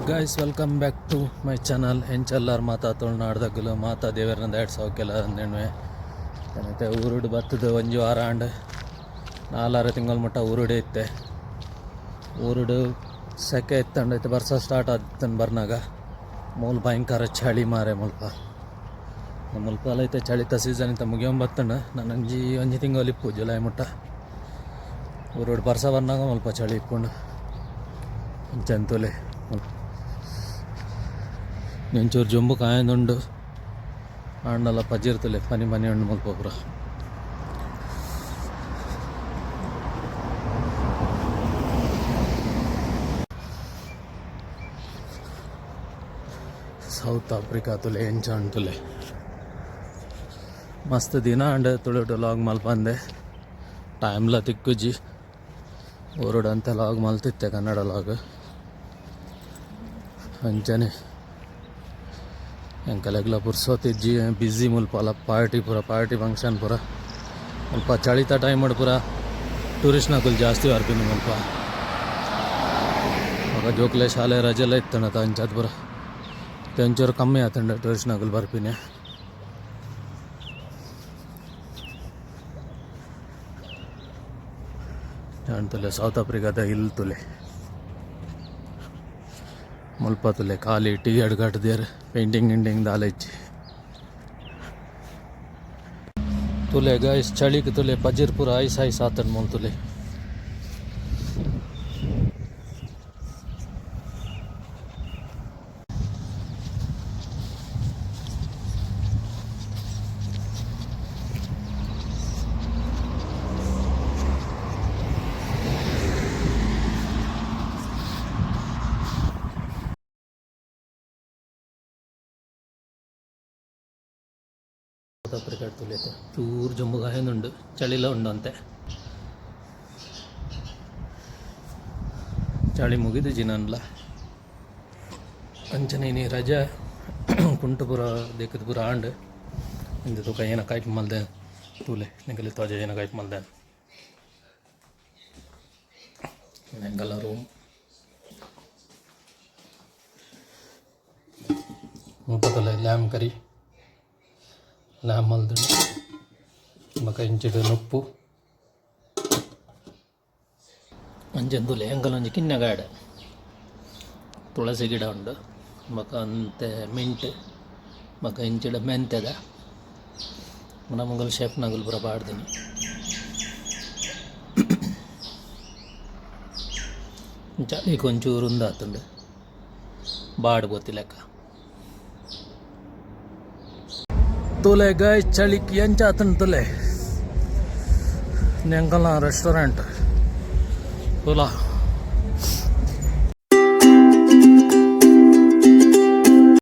Guys, welcome back to my channel. ಎಂಚಲ್ಲಾರ್ ಮಾತಾ ತುಳುನಾಡ್ದಗುಲು? ಮಾತಾ ದೇವರನ ದಯಡ್ ಸೌಕ್ಯಲ ಅಂದೆಣ್ವೆ. ಮತ್ತೆ ಊರುಡು ಬತ್ತದ ಒಂಜಿ ವಾರ ಆಂಡ್. ನಾಲಾರು ತಿಂಗಳು ಮುಟ್ಟ ಊರುಡೆ ಇತ್ತೆ. ಊರುಡು ಸೆಕೆ ಇತ್ತಂಡ, ಇತ್ತೆ ಬರ್ಸ ಸ್ಟಾರ್ಟ್ ಆತನ್ ಬರ್ನಾಗ. ಮೂಲು ಭಯಂಕರ ಚಳಿ ಮಾರೆ ಮುಲ್ಪ. ಮುಲ್ಪ ಇತ್ತೆ ಚಳಿತ ಸೀಸನ್ ಇತ್ತ ಮುಗಿಯೊಂಬತ್ತಂಡ. ನಾನು ಒಂಜಿ ಒಂಜಿ ತಿಂಗಳು ಇಪ್ಪು, ಜುಲೈ ಮುಟ್ಟ. ಊರುಡು ಬರ್ಸ ಬರ್ನಾಗ ಮುಲ್ಪ ಚಳಿ ಇಪ್ಪುಂಡು. ಅಂಚಂತುಲೆ ಒಂಚೂರು ಜೊಂಬು ಕಾಯೊಂದುಂಡು. ಆಂಡಲ ಪಜಿರ್ತುಲೆ, ಪನಿ ಪನಿ ಉಂಡು ಮುಲ್ಪ ಪೂರ. ಸೌತ್ ಆಫ್ರಿಕಾ ತುಲೆ, ಎಂಚ ಉಂಡು. ಮಸ್ತ್ ದಿನ ಆಂಡ್ ತುಳುಟು ಲಾಗ್ ಮಲ್ಪಂದೆ. ಟೈಮ್ಲ ತಿಕ್ಕುಜಿ. ಊರುಡು ಅಂತ ಲಾಗ್ ಮಲ್ತಿತ್ತೆ, ಕನ್ನಡ ಲಾಗ್. ಅಂಚನೆ ಎಂಕಲೆಗ್ಲ ಪುರ್ಸೋತಿಜ್ಜಿ, ಬ್ಯುಸಿ ಮುಲ್ಪಲ. ಪಾರ್ಟಿ ಪೂರ, ಪಾರ್ಟಿ ಫಂಕ್ಷನ್ ಪೂರ ಮುಲ್ಪ. ಚಳಿತ ಟೈಮ್ ಪೂರ ಟೂರಿಸ್ಟ್ನಕುಲು ಜಾಸ್ತಿ ಬರ್ಪಿನಿ ಮುಲ್ಪ. ಬೊಕ ಜೋಕ್ಲೆ ಶಾಲೆ ರಜೆಲ್ಲ ಇತ್ತಂಡ, ಅಂಚಾದ್ ಪೂರ ಒಂಚೂರು ಕಮ್ಮಿ ಆತುಂಡು ಟೂರಿಸ್ಟ್ನಕುಲು ಬರ್ಪಿನಿ. ತುಲೆ, ಸೌತ್ ಆಫ್ರಿಕಾದ ಇಲ್ಲ್ ತುಲೆ. ಮುಲ್ಪ ತುಲೆ, ಖಾಲಿ ಟೀ ಕಟ್ದೇರ್. ಪೇಂಟಿಂಗ್ ಗಿಂಟಿಂಗ್ ದಾಲ ಇಜ್ಜಿ. ತುಲೆ ಗೈಸ್, ಚಳಿಕ್ ತುಲೆ, ಪಜಿರ್ ಪೂರ ಐಸ್ ಐಸ್ ಆತಂಡ್ ಮೂಲು ತುಲೆ. ಸೌತ್ ಆಫ್ರಿಕಾ ತುಲೆ, ಚೂರು ಜೊಂಬು ಕಾಯೊಂದುಂಡು. ಚಳಿಲ ಉಂಡು ಅಂತೆ. ಚಳಿ ಮುಗಿದುಜಿ ನನ್ಲ. ಅಂಚನೆ ಇನಿ ರಜೆ. ಕುಂಟು ಪೂರ ದೆಕ್ಕದ್ ಪೂರ ಆಂಡ್. ಇಂದು ತುಕ ಏನ ಕೈಪ್ ಮಲ್ದೆ ತೂಲೆ. ನಿಕಲೆ ತೋಜ ಏನ ಕೈಪ್ ಮಲ್ದೆ. ಎಂಕಲ್ನ ರೂಮ್ ಮುಲ್ಪ ತೂಲೆ, ಲ್ಯಾಮ್ ಕರಿ, ಲ್ಯಾಮ್ ಮಲ್ದ್ಂಡ್. ಬೊಕ ಇಂಚಿಡ್ ನುಪ್ಪು. ಅಂಚನೆ ತೂಲೆ, ಎಂಕಲ್ನ ಒಂಜಿ ಕಿನ್ನ ಗಾರ್ಡನ್. ತುಳಸಿ ಗಿಡ ಉಂಡು, ಬೊಕ ಒಂತೆ ಮಿಂಟ್, ಬೊಕ ಇಂಚಿಡ್ ಮೆಂತೆದ. ನಮಗುಲು ಶೆಫ್ ನಗುಲು ಪೂರ ಪಾಡ್ದಿನಿ. ಚಳಿಕ್ ಒಂಚೂರು ಉಂದಾತುಂಡು, ಬಾಡ್ ಪೋತಿಲೆಕ. ತೂಲೆ ಗೈಸ್, ಚಳಿಕ್ ಎಂಚ ಆತುಂಡು ತೂಲೆ. ಎಂಕಲ್ನ ರೆಸ್ಟೋರೆಂಟ್ ತೂಲ.